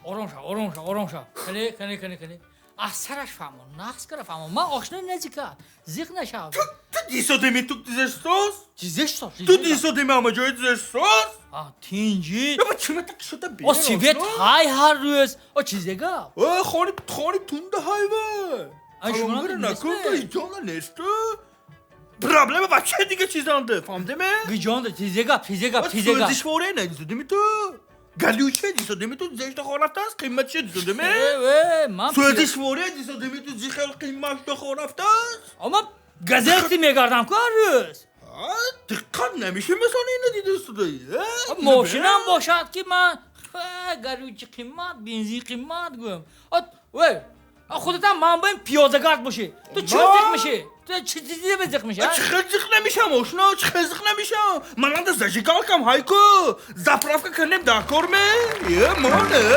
Ором шав, ором шав, ором шав. Кане, кане, кане, кане. Аз сараш фаҳмон, нақс кара фаҳмон. Ман ошнои наздикат. Зиқ нашав. Ту дисодеми ту дизешсоз? Дизешсоз. Ту дисодеми ҳама ҷои дизешсоз? А, тинҷи. Яба чимата кишота бе. О, свет ҳай ҳар рӯз. О, чизе гап? Э, хони хони тунда ҳайва. Ай, шумо Калонгара нестме? накунда иҷона несту. Проблема вообще дига чизанде, фаҳмдеме? Гиҷонда, чизе гап, чизе гап, чизе гап. Сӯзишворе надисодеми ту. Галюче дисодеми ту зешта хорафтааст, қиматше дисодеме? Э, э, ман Сӯзишворе дисодеми ту зихел қиматшо хорафтааст? О, ман газелти мегардам ку ҳар рӯз. А, диққат намеша масалан ина дидастудаи. Мошинам бошад ки ман гарючи қимат, бензин қимат гӯям. Вей, худатам ман боем пиёдагард бошӣ. Ту чӣ зиқ мешӣ? Ту чӣ чизе зиқ мешӣ? Чӣ хел зиқ намешам, ошно, чӣ хел зиқ намешам? Мананда зажигалкам ҳайку. Заправка кардем дар кор ме? Е, мон, е.